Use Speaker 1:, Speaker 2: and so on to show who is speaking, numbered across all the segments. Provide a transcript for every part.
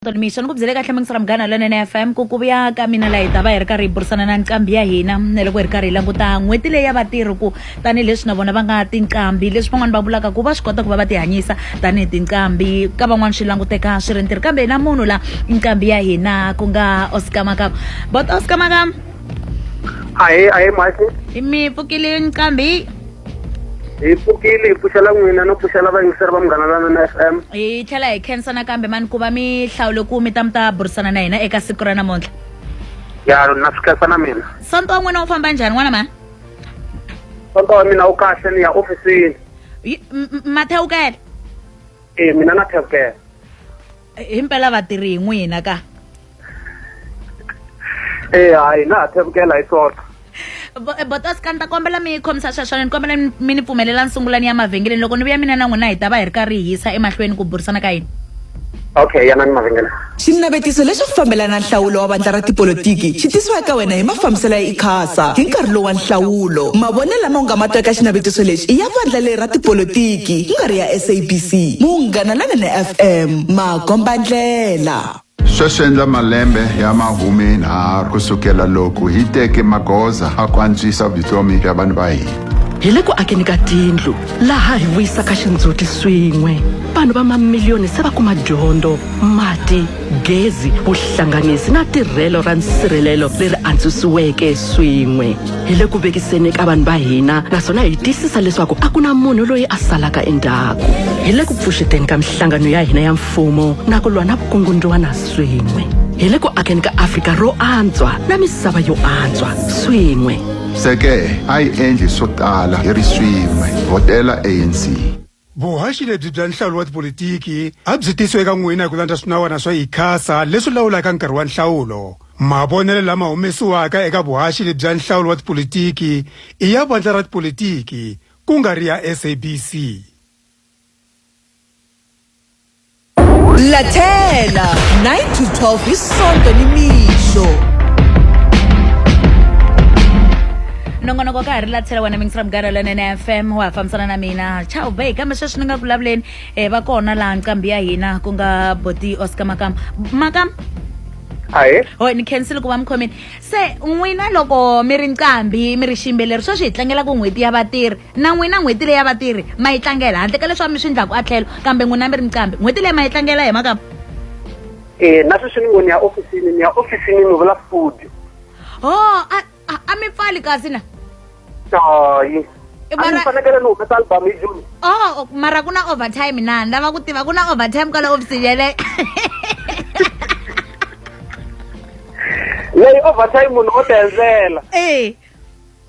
Speaker 1: Tony Mixo ni ku byele kahle mingisela munghana lonene FM ku ku vuya ka mina laha hi ta va hi ri karhi hi burisana na nqambi ya hina na loko hi ri karhi hi languta n'hweti leyi ya vatirhi ku tanihileswi na vona va nga tinqambi leswi van'wani va vulaka ku va swi kota ku va va tihanyisa tanihi tinqambi ka van'wani swi languteka swi ri ntirho kambe na munhu la nqambi ya hina ku nga Oscar Makam bot Oscar Makam
Speaker 2: Ahee, ahee mhasi.
Speaker 1: Mi pfukile nqambi
Speaker 2: Hi pfukile hi pfuxela n'wina no pfuxela vayingiseri va Munghana Lonene FM.
Speaker 1: Hi tlhela hi khensa nakambe mani ku va mi hlawule ku mi ta mi ta burisana na hina eka siku ra namuntlha.
Speaker 2: Ya na swi khensa na mina.
Speaker 1: Sonto wa n'wina wu famba njhani n'wana mhani?
Speaker 2: Sonto wa mina wu kahle ni ya ofisini.
Speaker 1: Mathewukela?
Speaker 2: Eh mina na thewukela.
Speaker 1: Himpela vatirhi hi n'wina ka.
Speaker 2: Eh hayi na ha thevukela hi swona.
Speaker 1: Botos ka ni ta kombela mi khomisa sweswo ni kombela mi ni pfumelela ni sungula ni ya mavhengeleni loko ni vuya mina na n'wina hi ta va hi ri karhi hi yisa emahlweni ku burisana ka hina.
Speaker 2: Okay, yanani mavhengeleni.
Speaker 3: Xinavetiso lexo fambelana nhlawulo wa vandla ra tipolotiki xi tisiwa eka wena hi mafambiselo ya ICASA hi nkarhi lowu wa nhlawulo. Mavonelo lama u nga ma twa eka xinavetiso lexi i ya vandla leri ra tipolotiki, ku nga ri ya SABC. Munghana Lonene FM, makombandlela.
Speaker 4: Sweswi endla malembe ya mahumenharhu ku sukela loko hi teke magoza a ku antswisa vutomi bya vanhu va hina.
Speaker 5: Hi le ku akeni ka tindlu laha hi vuyisaka xindzhuti swin'we. Vanhu va mamiliyoni se va kuma dyondzo, mati, gezi, vuhlanganisi na tirhelo ra nsirhelelo leri antswisiweke swin'we. Hi le ku vekiseni eka vanhu va hina naswona hi tiyisisa leswaku a ku na munhu loyi a salaka endzhaku. Hi le ku pfuxeteni ka mihlangano ya hina ya mfumo na ku lwa na vukungundzwana swin'we. Hi le ku akeni ka Afrika ro antswa na misava yo antswa swin'we.
Speaker 4: Se ke, a hi endli swo tala hi ri swin'we. Vhotela ANC.
Speaker 6: Vuhaxi lebyi bya nhlawulo wa tipolitiki a byi tisiwa eka n'wina hi ku landza swinawana swa ICASA leswi lawulaka nkarhi wa nhlawulo. Mavonelo lama humesiwaka eka vuhaxi lebyi bya nhlawulo wa tipolitiki i ya vandla ra tipolitiki, ku nga ri ya SABC.
Speaker 3: Lathela 9 to 12 hi Sonto ni mixo.
Speaker 1: Nongonoko ka ha ri lathela wena mingisela munghana lonene FM wa ha fambisana na mina chao bay kambe sweswi ni nga vulavuleni eh, va kona laha nqambi ya hina ku nga boti Oscar Makam Makam
Speaker 2: Ahee.
Speaker 1: Ho ni khensile ku va mi khomile se n'wina loko mi ri nqambi mi ri xiyimbeleri sweswi hi tlangela ku n'hweti ya vatirhi Na n'wina n'hweti leyi ya vatirhi ma yi tlangela, handle ka leswi a mi swi endlaka etlhelo, kambe n'wina mi ri nqambi, n'hweti leyi ma yi tlangela hi mhaka.
Speaker 2: E, na sweswi ni ngo ni ya ofisini, ni ya ofisini ni vula studio.
Speaker 1: Ho, a, a, a mi pfali kasi na?
Speaker 2: Hayi. A ni fanekele ni humesa album hi June.
Speaker 1: Oh, mara ku na overtime na? Ni lava ku tiva ku na overtime kwala ofisini yeleyo.
Speaker 2: Leyi overtime munhu o ti endlela.
Speaker 1: E.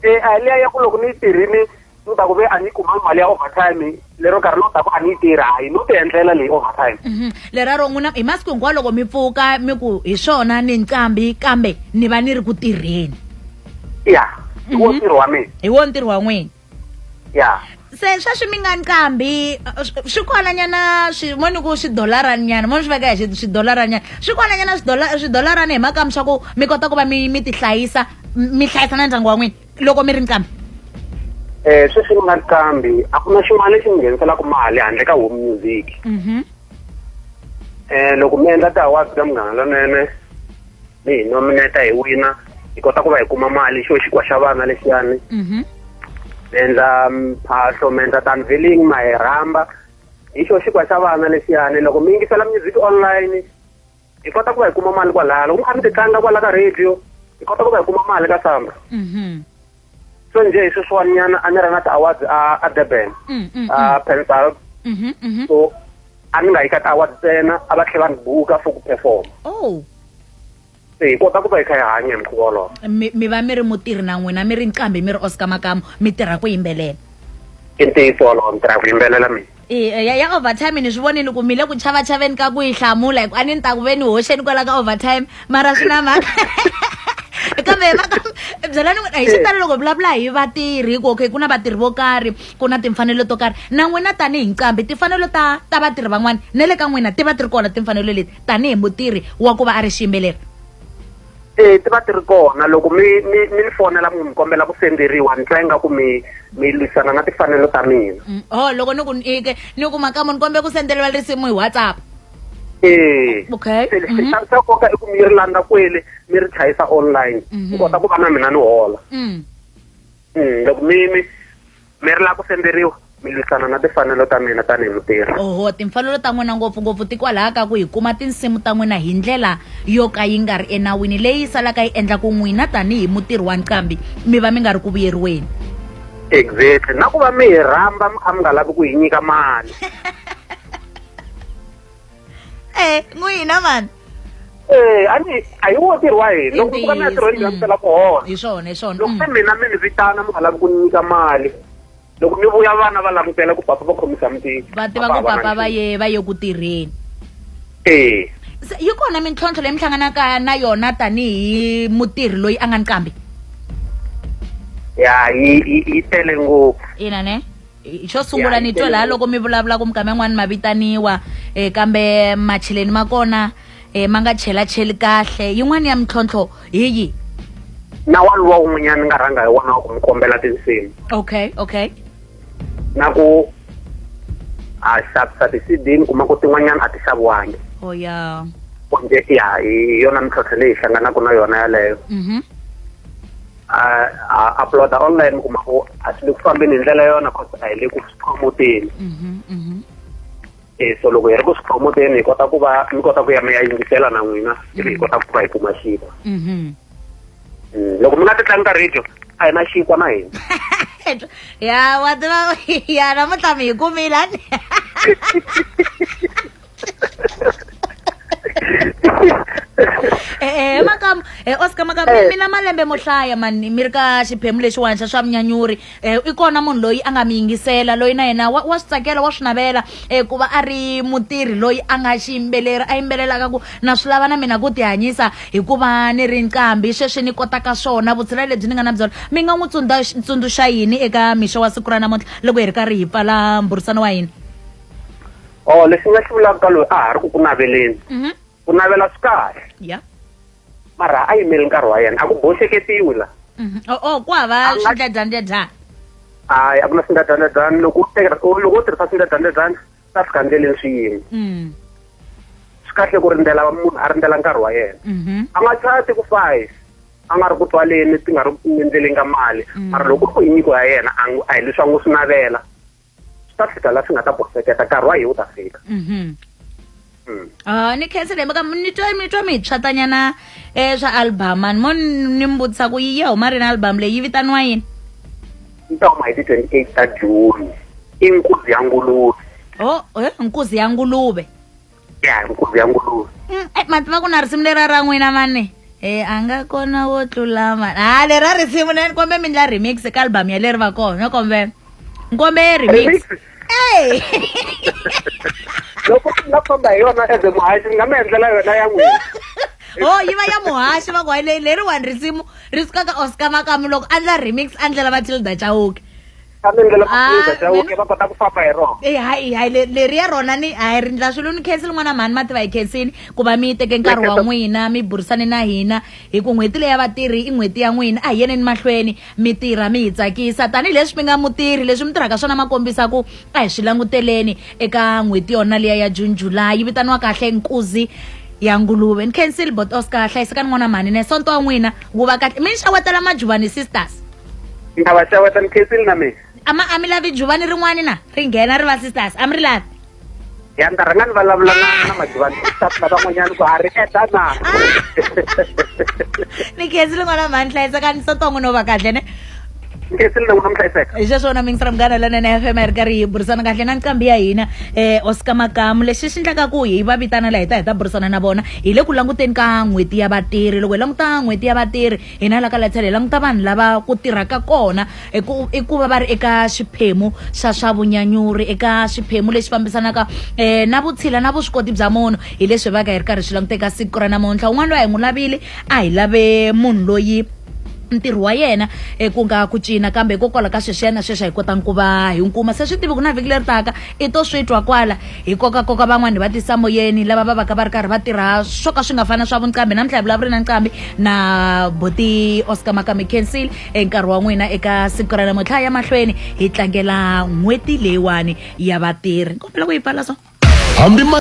Speaker 2: E a hi liya ya ku loko ni yi tirhile ni ta ku ve a ni yi kumangi mali ya overtime lero nkarhi lowu taka a ni yi tirhi hayi no ti endlela leyi overtime.
Speaker 1: Lera ro n'wina hi masiku hinkwawo loko mi pfuka mi ku hi swona ni nqambi kambe ni va ni ri ku tirheni.
Speaker 2: Ya, hi wo ntirho wa mina.
Speaker 1: Hi wo ntirho wa n'wina.
Speaker 2: Ya.
Speaker 1: Se sweswi mi nga nqambi swi kona nyana swi mo ni ku swidolarani nyana mo ni swi veka hi swidolarani nyana swi kona nyana swidolarani hi makamu swa ku mi kota ku va mi mi tihlayisa mi hlayisa na ndyangu wa n'wina loko mi ri nqambi
Speaker 2: Eh sweswi ni nga nqambi a ku na xin'wana lexi ni ngheniselaka mali handle ka home music. Eh loko mi endla ti-awards ta Munghana Lonene mi hi nominate hi wina hi kota ku va hi kuma mali xo xikwa xa vana lexiyani. Mi endla mphahlo mi endla ti-unveiling ma hi rhamba hi xo xikwa xa vana lexiyani loko mi yingisela music online hi kota ku va hi kuma mali kwalaya loko mi kha mi ti tlanga kwala ka radio hi kota ku va hi kuma mali ka samba so njhe hi sweswiwani nyana a ni ri na ti-awards a a Durban a Pensal so a ni nga yi ka ti-awards ntsena a va tlhela va ni buka for ku perform
Speaker 1: oh
Speaker 2: se hi kota ku va hi kha hi hanya hi mukhuva wolowo
Speaker 1: mi mi va mi ri mutirhi na n'wina mi ri nqambi mi ri Oscar Makamu mi tirha ku yimbelela
Speaker 2: i ntiyiso wolowo ni tirha ku yimbelela mina
Speaker 1: E, ya, ya overtime ni swi vonile ku mi le ku chavachaveni ka ku yi hlamula hi ku a ni ni ta ku ve ni hoxeni kwala ka overtime mara swi na mhaka kambe byelani hi xitalo loko vulavula hi vatirhi ku okay ku na vatirhi vo karhi ku na timfanelo to karhi na n'wina tanihi nqambi timfanelo ta ta vatirhi van'wana na le ka n'wina ti va ti ri kona timfanelo leti tanihi mutirhi wa ku va a ri xiyimbeleri
Speaker 2: E ti va ti ri kona loko mi mi mi ni fonela mi mi kombela ku senderiwa ni twa ingaku mi mi lwisana na timfanelo ta mina.
Speaker 1: Oh loko ni ku ni ke ni ku makamu ni kombela ku senderiwa risimu hi WhatsApp.
Speaker 2: Eh.
Speaker 1: Okay.
Speaker 2: Se lexi xa xa nkoka i ku mi ri landza kwele mi ri chayisa online ni kota ku va na mina ni hola. Loko mi mi mi ri lava ku senderiwa mi lwisana na timfanelo ta mina tanihi mutirhi.
Speaker 1: Oho, timfanelo ta n'wina ngopfungopfu ti kwalaha ka ku hi kuma tinsimu ta n'wina hi ndlela yo ka yi nga ri enawini leyi salaka yi endla ku n'wina tanihi mutirhi wa nqambi mi va mi nga ri ku vuyeriweni.
Speaker 2: Exactly. Na ku va mi hi rhamba mi kha mi nga lavi ku hi nyika mali.
Speaker 1: Eh, n'wina mani.
Speaker 2: Eh, a ni a hi wo ntirho wa hina. Loko mi fika mi ya tirhweni mi langutela ku hola.
Speaker 1: Hi swona, hi swona.
Speaker 2: Loko se mina mi ni vitana mi nga lavi ku ni nyika mali. Loko mi vuya vana va langutela ku papa va khomisa mutiki.
Speaker 1: Va tiva ku papa va ye va ye ku tirheni.
Speaker 2: Eh.
Speaker 1: Se yi kona mintlhontlho leyi mi hlanganaka na yona tanihi mutirhi loyi a nga nqambi?
Speaker 2: Ya, yi yi tele ngopfu.
Speaker 1: Ina ne? Xo sungula ni twa laha loko mi vulavula ku mikama yin'wana ma vitaniwa um kambe macheleni ma kona um ma nga chelacheli kahle yin'wana ya mintlhontlho hi yi
Speaker 2: na waluwa wun'wanyana ni nga rhanga hi wona wa ku mi kombela tinsimu
Speaker 1: okay okay
Speaker 2: na ku a xavisa ti-cd ni kuma ku tin'wanyana a ti xaviwangi
Speaker 1: oh ya
Speaker 2: onge ya hi yona mintlhontlho leyi hi hlanganaka na yona yaleyo a a uploada online mi kuma ku a swi le ku fambeni hi ndlela yona cause a hi le ku swi promoteni eh so loko hi ri ku swi promoteni hi kota ku va mi kota ku ya mi ya yingisela na n'wina ivi hi kota ku va hi kuma xinkwa loko mi nga ti tlangi ka radio a hi na xinkwa na hina
Speaker 1: ya wa tiva ya namuntlha mi hi kumile a ni Eh, eh, makamu eh, oscar makamu eh. mina malembe mo hlaya mani mi ri ka xiphemu lexiwani xa swa munyanyuri eh, i kona munhu loyi a nga mi yingisela loyi na yena wa, wa swi tsakela wa swi navela eh, ku va a ri mutirhi loyi a nga xiyimbeleri a yimbelelaka ku na swi lava na mina ku tihanyisa hikuva ni ri nqambi sweswi ni kotaka swona vutshila lebyi ni nga na byona mi nga n'wi tsundzuxa yini eka mixo wa siku ra namuntlha loko hi ri karhi hi pfala mbhurisano wa hina
Speaker 2: Oh, lexi nga xi vulaka ka loyi a ha ri ku ku naveleni.
Speaker 1: Mhm.
Speaker 2: Ku navela swi kahle.
Speaker 1: Ya.
Speaker 2: Mara a yimeli nkarhi wa yena, a ku boxeketiwi la.
Speaker 1: Mhm. Oh, oh, ku hava swindledyandledyana.
Speaker 2: Hayi, a ku na swindledyandledyana. Loko u teka loko u tirhisa swindledyandledyana, ta fika ndleleni swi yima. Swi kahle ku rindzela munhu a rindzela nkarhi wa yena. A nga chati ku 5. A nga ri ku twaleni ti nga ri ku endleleni ka mali. Mara loko ku ri nyiko ya yena, a hi leswi a ngo swi navela. Swi ta fika la swi nga ta boseketa nkarhi wa hi wu ta fika.
Speaker 1: Ah, ni khensile mhaka ni twa ni twa mi hi tshwatanyana eh swa album ani mo ni mi vutisa ku yi ya huma rini album leyi yi vitaniwa yini?
Speaker 2: Yi ta huma hi ti 28 ta June. I nkuzi ya nguluve.
Speaker 1: Oh, eh nkuzi ya nguluve.
Speaker 2: Ya, nkuzi ya nguluve.
Speaker 1: Eh, ma tiva ku na risimu lera ra n'wina mani? Eh, a nga kona wo tlula mani. Ah, lera risimu ne kombe mi ndla remix ka album ya leri va kona, kombe. Nkombe remix. Hey!
Speaker 2: Loko mi nga famba hi yona as a muhaxi ni nga mi endlela yona ya n'wina.
Speaker 1: Oh, yi va ya muhaxi va ku hayi leyi leriwani risimu ri suka ka Oscar Makamu loko a ndla remix a ndlela Matilda Chauke.
Speaker 2: A mi ndlela Matilda Chauke va kota ku famba hi rona.
Speaker 1: Eh hayi hayi leriya rona ni hayi ri ndla swilo ni khensile n'wana mhani mativa hi khensini ku va mi teke nkarhi wa n'wina mi burisane na hina hi ku n'hweti leyi ya vatirhi i n'hweti ya n'wina a hi yeneni mahlweni mi tirha mi hi tsakisa tanihileswi mi nga mutirhi leswi mi tirhaka swona ma kombisa ku a hi swi languteleni eka n'hweti yona liya ya june july yi vitaniwa kahle nkuzi ya nguluve ni khensile bot oscar hlayisekani n'wana mhani ne sonto wa n'wina wu va kahle mi ni xawetela majuvani sisters
Speaker 2: ni ta va xaweta ni khensile na mina
Speaker 1: a ma a mi lavi juvani rin'wani na ri nghena ri va sisters a mi ri lavi
Speaker 2: ya ni ta rhanga ni vulavula na na majuvani sisters lavan'wanyana ku a ri eda na
Speaker 1: ni khensile n'wana mhani hlayisekani sonto wa n'wina wu va kahle ne
Speaker 2: ni khensile na n'wina mi hlayiseka
Speaker 1: hi sweswo na mingisa munghana lonene fm hi ri karhi hi burisana kahle na nqambi ya hina um oscar makamu lexi xi endlaka ku hi va vitana laha hi ta hi ta burisana na vona hi le ku languteni ka n'hweti ya vatirhi loko hi languta n'hweti ya vatirhi hina la ka la tlhelo hi languta vanhu lava ku tirhaka kona i ku i ku va va ri eka xiphemu xa swa vunyanyuri eka xiphemu lexi fambisanaka um na vutshila na vuswikoti bya munhu hi leswi hi va ka hi ri karhi swi languteka siku ra namuntlha un'wana loyi a hi n'wi lavile a hi lave munhu loyi ntirho wa yena eh, ku nga ku cina kambe hikokwalaho ka sweswiya na sweswi a hi kotanga ku va hi nkuma se swi tivi ku na vhiki leri taka i to swi twa kwala hi kokakoka van'wani hi va tisa moyeni lava va vaka va ri karhi va tirha swo ka swi nga fani na swa vunqambi namuntlha hi vulavuri na nqambi na boti oscar makami khensile nkarhi wa n'wina eka siku ra namuntlha ya mahlweni hi tlangela n'hweti leyiwani ya vatirhi kombela ku yi pfala so
Speaker 7: hambi ma